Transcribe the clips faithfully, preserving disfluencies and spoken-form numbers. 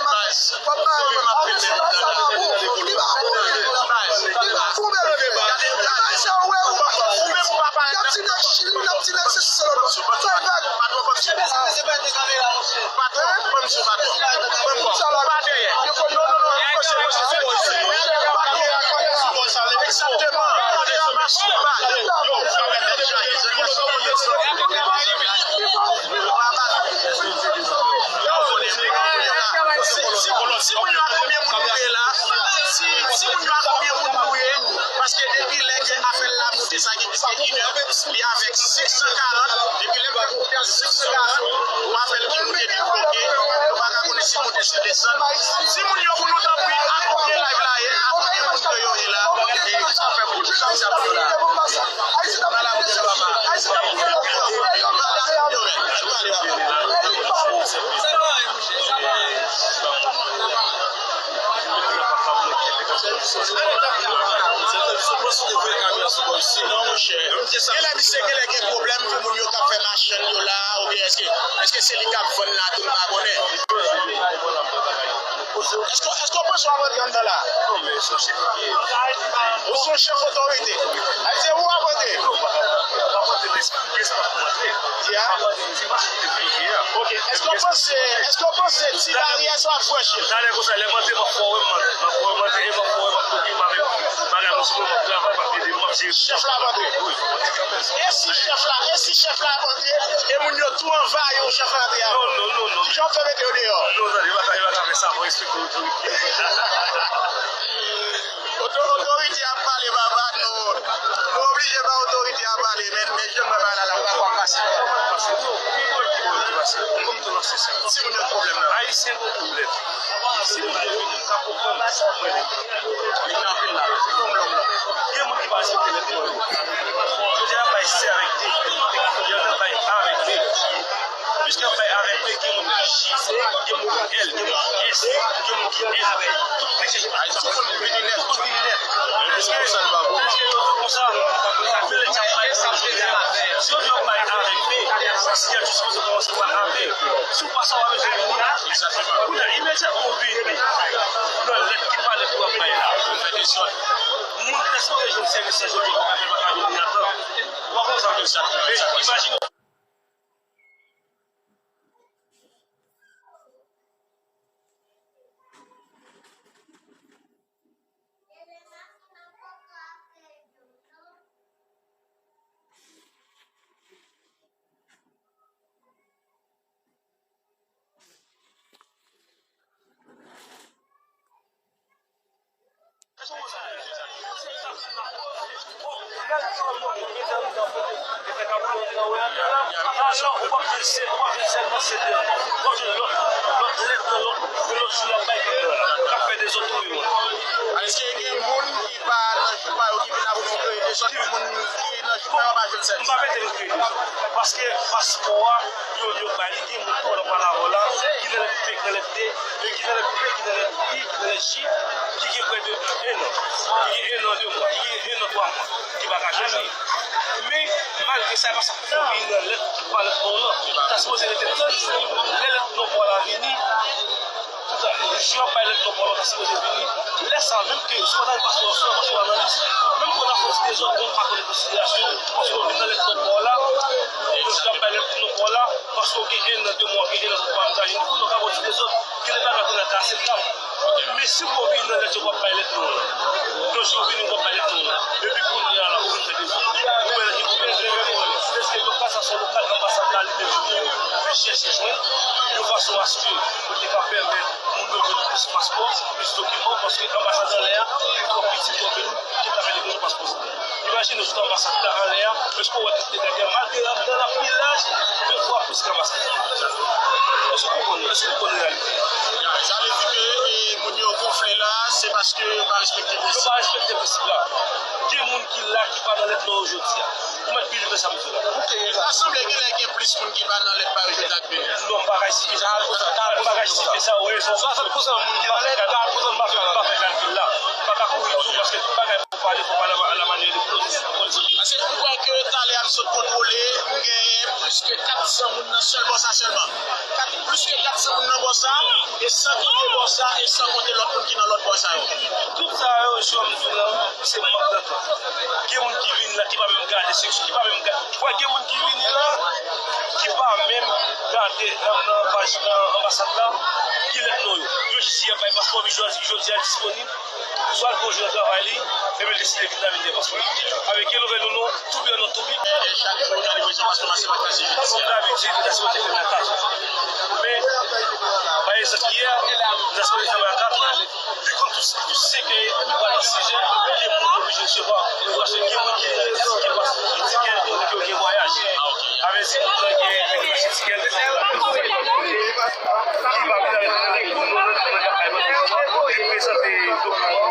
Baz, mwen menm ap filme m nan, li pa bon. Baz, li pa bon. Gade baz. Ou menm ou pa parèt nan. Y ap di nèg Chili, y ap di nèg sesi, sela. Fè vag. Patwon, ban m sou. Patwon, ban m sou, patwon. Ban m, ou pa dèyè. Non, non, non, non, non, non. Egzakteman. Yo, yo, yo, yo, yo, yo, yo, yo, yo, yo, Si, si moun yo a konbyen moun nou ye la? Si, si moun yo a konbyen moun nou ye? Paske depi lè ke afè l la moute sa gen plis ke inè, li avèk senk san karant, depi lè ke moute a senk san karant, ou afè l ki moute pi bloke, nou pa ka konnen si moute si desann. Si moun yo pou nou tanpri, a konbyen live la ye, a konbyen moun ke yo ye la, e sa fè moun yo sa pou yo la. Ayisyen ap moute papa. Ayisyen ap moute papa. Yo, men, yo, men, yo, men. Genlè misye genlè gen pwoblèm pou moun yo k ap fè machann yo la, oubyen èske, èske se li k ap vann la tou, m pa konnen. Èske, èske w panse w ap antre anndan la? Ou se yon chèf otorite. Sa vle di ou ap antre. Ya. Ok. Èske w panse, èske w panse ti baryè sa w ap franchi l? Talè konsa, lè m antre, m ap fè w wè m antre. M ap fè w wè m antre, e m ap fè w wè m ap okipe avèk bagay mwen sou mwen, m ap travay, m ap ede, m ap jere. Chèf la ap antre. E si chèf la, e si chèf la ap antre, e moun yo tou anvayi w, chèf la antre avè w? Non, non, non, non. Kijan w fè mete yo deyò? Non, tande, yo pa ka, yo pa ka fè sa, fò respekte otorite. Oto-, otorite ap pale, papa, nou, nou oblije ba otorite a pale, men, men jan mwen bay la, la, m pa kwè ap pase. Pase, non, ki pwoblèm, ki pwoblèm ki pase? Kòm tou nan se sa. Si moun yo gen pwoblèm nan. Ayisyen gen pwoblèm. Si moun yo vini, m ka konprann sa mwen li. Li kanpe la, li konn lòm nan. Gen moun ki pa respekte lèt mwen. Jodi a bay sè avèk de. Jodi a bay A avèk B. Piske bay avèk B, gen moun ki J, gen moun ki L, gen moun ki S, gen moun ki N. Tout moun ki vini nèt. Tout moun vini nèt. Piske, piske yo konsa, men lè y ap bay sa, si yo di yo bay A avèk B, siyati sipoze kòmanse pa A B. Si w pa sa, w a bezwen vini. Kounye a, imedyatman w vini, nan lèt ki pale pou w ap bay la. Moun ki ta sipoze jwenn sèvis la jodi a, pa ka jwenn li atan. W a konn sa, men imajine. Èske gen moun ki pa nan joupa yo ki vin la pou nou kreye dezòd pou moun ki nan joupa yo pa jwenn sèvis? M pa mete nou kreye dezòd. Paske paspò a, yo, yo bay li, gen moun ki nan palavò la, ki nan lèt P, ki nan lèt D, e ki nan lèt P, ki nan lèt I, ki nan lèt J, ki gen prè de en an, ki gen en an de mwa, ki gen en an twa mwa, ki pa ka jwenn li. Men, malgre sa, e pa sa k fè w vini nan lèt Palèt non lan, ta sipoze rete tann lè lèt non pa w la vini. Jou y ap bay lèt non pa w la, ta sipoze vini. Lè sa, menm ke si w pa t al pase w aswè, pase w analiz, menm ke w ta fè yon ti dezòd, bon, pa konnen konsiderasyon, paske w vin nan lèt non pa w la, e yo ap bay lèt non pa w la, paske w gen ennan, de mwa, gen ennan, ou pa menm ta vini, pou nou ka fè yon ti dezòd. Gen de bagay kounye a ki aseptab. Men si w vini nan lèt yo p ap bay lèt non an. Yon jou w vini w p ap bay lèt non an. Epi kounye a la, ou vin fè dezòd. Ou wè ki kounye a, eske lokal sa se yon lokal anbasad la li menm li vin chèche jwenn, yon fason aske pou te ka pèmèt moun yo jwenn plis paspò, plis dokiman, paske anbasad anlè a, li twò piti, twò piti, ki ta fè li bezwen paspò sa. Imajine w sot anbasad la anlè a, èske w wè ki te gade a, malgre anndan l ap pi laj, men fwa plis ke anbasad la. Èske w konprann? Èske w konprann reyalite a? Ya, sa vle di ke, e, moun yo gonfle la, se paske yo pa respekte prensip. Yo pa respekte prensip la. Gen moun ki la ki pa nan lèt non yo jodi a. Ou mèt believe sa m di w la. Ou te ye la. Sa sanble genlè gen plis moun ki pa nan lèt pa yo jodi a ke... Non, m pa ka esplike sa. M pa ka esplike sa, ou rezon. Swasant pousan moun ki nan lèt, karant pousan m pa fè, m pa fè kalkil la. M pa ka kouri tou paske tout bagay pou pale, fò pale a la manyè de politik. Paske m kwè ke talè a m sot kontwole, m genyen plis ke kat san moun nan sèl bò sa sèlman. Kat, plis ke kat san moun nan bò sa, e san konte bò sa, e san konte lòt moun ki nan lòt bò sa yo. Tout sa yo, jan m di w la, se mank de tan. Gen moun ki vini la, ki pa menm gade seksyon, ki pa menm gade. Ou wè, gen moun ki vini la, ki pa menm gade nan, nan paj, nan anbasad la, ki lèt non yo. Yo jis ye bay paspò, epi jodi, jodi a disponib. Swa l pran jou nan travay li, epi l deside vin la vin fè paspò. Avèk ke nouvèl ou non, toubi an non toubi. E chak jou, w nan livraison paspò, se pa fasil. Kòm dabitid, li ta sipoze fèmen a kat è. Men, pa egzanp, yè, li ta sipoze fèmen a kat è. Li konn tou, tou se ke li pral nan sis è, ke moun oblije resevwa. Paske gen moun ki nan lèt ki gen paspò, ki gen, ki gen vwayaj. Sa vle di, moun nan gen, gen tiket, ki pa vin avèk moun nan, moun nan k ap bay manje, li prezante dokiman,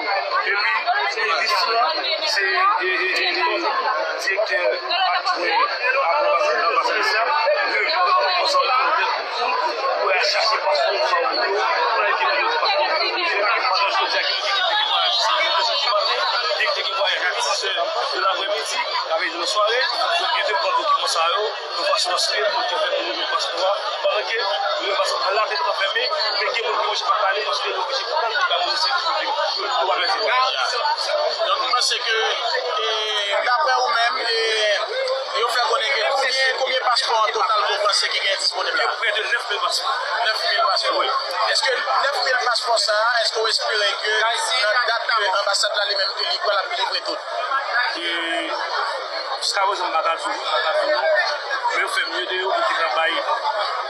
epi minis lan, se, e, e, e, e, direktè adjwen anbasad la, li konsa pou al chache paspò sa yo, pou al gen paspò. Pandan jodi a, gen moun ki te gen vwayaj a sèt è di maten, gen ki te gen vwayaj a dis è de laprèmidi, sa vle di nan sware, donk, yo te pran dokiman sa yo, yon fason aske pou te fè moun yo jwenn paspò a, pandan ke yo jwenn paspò a la, te gentan fèmen, men gen moun ki oblije pa k ale paske yo oblije tann pou bay moun yo sètifika pou yo pa pèdi l. Donk, m panse ke, e, daprè ou menm, e, yo fè konnen ke konbyen, konbyen paspò an total ke w panse ki gen disponib la? Gen prè de nèf mil paspò. Nèf mil paspò. Wi. Èske nèf mil paspò sa a, èske w espere ke nan dat ke anbasad la li menm li pral ap delivre tout? E, jiskaprezan, m pa ka di w, m pa ka di w non. Men yo fè mye de yo pou te ka bay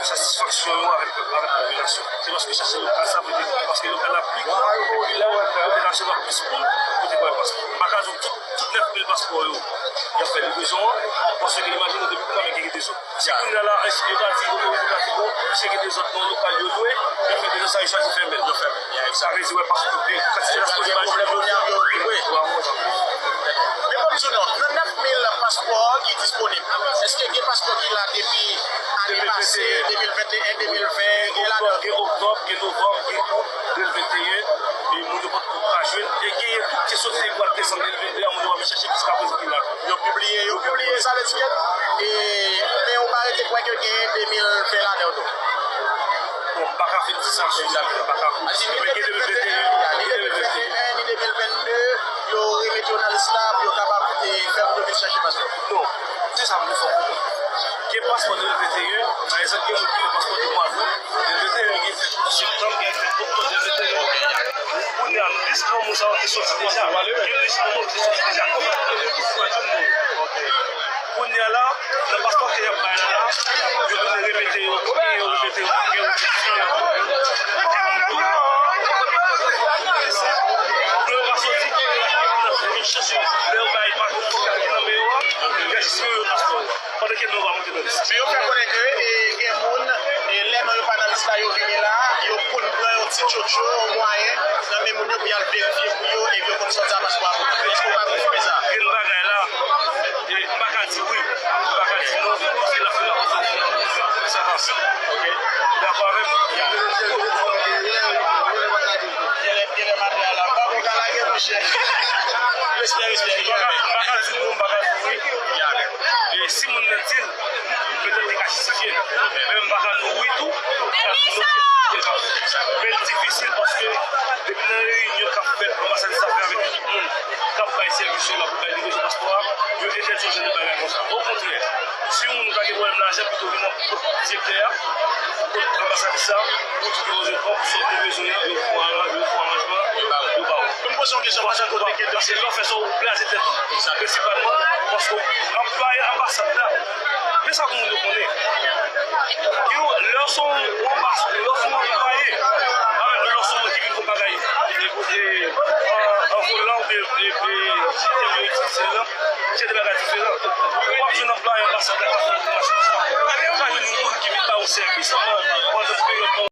satisfaksyon yo avèk, avèk popilasyon. Se paske chache lokal sa pou te, paske lokal la pi gran, epi la, popilasyon nan plis moun pou te bay paspò. M pa ka di w tout, tout nèf mil paspò yo, y ap fè livrezon an, paske imajine w depi kounya gen dezòd. Si kounye a la, yo ta di, otorite ta di, bon, misye gen dezòd nan lokal yo lwe, y ap fè dezòd sa, yo chwazi fèmen l. Yo fèmen l. Sa vle di, wè, paspò, kantite paspò ki pa jwenn jodi a, yo livre. Men ban m di w non, nan nèf mil paspò ki disponib, èske gen paspò ki la depi ane pase, de mil venteyen, de mil ven, gen ladan? Gen oktòb, gen novanm, gen out de mil venteyen, e moun yo potko ka jwenn, e genyen tou ki te soti depi mwa desanm de mil venteyen a, moun yo pa menm chèche jiskaprezan ki la. Yo pibliye, yo pibliye, sa vle di ke, e, men ou pa rete kwè ke gen de mil ven ladan yo tou? Bon, m pa ka fin di sa, sou sa, m pa ka. Ni de mil venteyen, ni de mil venteyen, ni de mil vennde, yo remete yo nan lis la pou yo kapab, e, fè moun yo vin chèche paspò. Non, se sa m di fò w konprann. Gen paspò de mil venteyen, pa egzanp, gen moun ki gen paspò de mwa dout, de mil venteyen, gen fèt septanm, gen fèt oktòb de mil venteyen. Kounye a, lis non moun sa yo te soti deja. Gen lis non moun ki te soti deja. Kounye a la, nan paspò ke y ap bay la, la, yo tounen remete yo, yo remete yo, yo remete yo. Yo pa soti, yo pa soti, lè yo bay paspò ki nan men yo a, yo jis yo, yo paspò yo. Pandan ke non pa monte nan lis. Men yo fè konnen ke, e, gen moun, e, lè non yo pa nan lis la, yo vini la, yo konn pran yon ti tchotcho, yon mwayen, nan men moun yo pou y al verifye pou yo, epi yo konn sòti a paspò a pou yo. Èske w pa konfime sa? Gen bagay la, e, m pa ka di wi, m pa ka di non, paske l ap fè rapò sou sa. Sa pase. Oke. Dakò avè m? Genlè, genlè maten an la. Bravo, ka lage, monchè. Respè, respè. M pa ka, m pa ka di non, m pa ka di wi. E si moun nan di l, petèt li ka Men m pa ka nouri tou. Men l difisil paske depi nan reyinyon k ap fèt, anbasadris ap fè avèk tout moun k ap bay sèvis yo, l ap bay livraison paspò a, yo entèdi yon jan de bagay konsa. Okontrè, si yon moun pa gen pwoblèm lajan, pito vin nan direktè a, anbasadris la, pou di ke yo jwenn kòb, sa w te bezwen an, yo fè w aran-, yo fè w aranjman, yo ba w. Mwen poze yon kesyon, paske kote ke paske lè w fè sa, w blaze tèt ou, prensipalman, paske w anplwaye anbasad la. Men sa pou moun yo konnen. Yo, lè w se yon anbasad, lè w se yon anplwaye, lè w se yon moun ki vin fè bagay, e, e, an, an volan oubyen, e, e, sistèm yo itilize la, se de bagay diferan. W ap jwenn anplwaye anbasad la k ap fè yon machin. W ap jwenn yon moun ki vin ba w sèvis pandan peryòd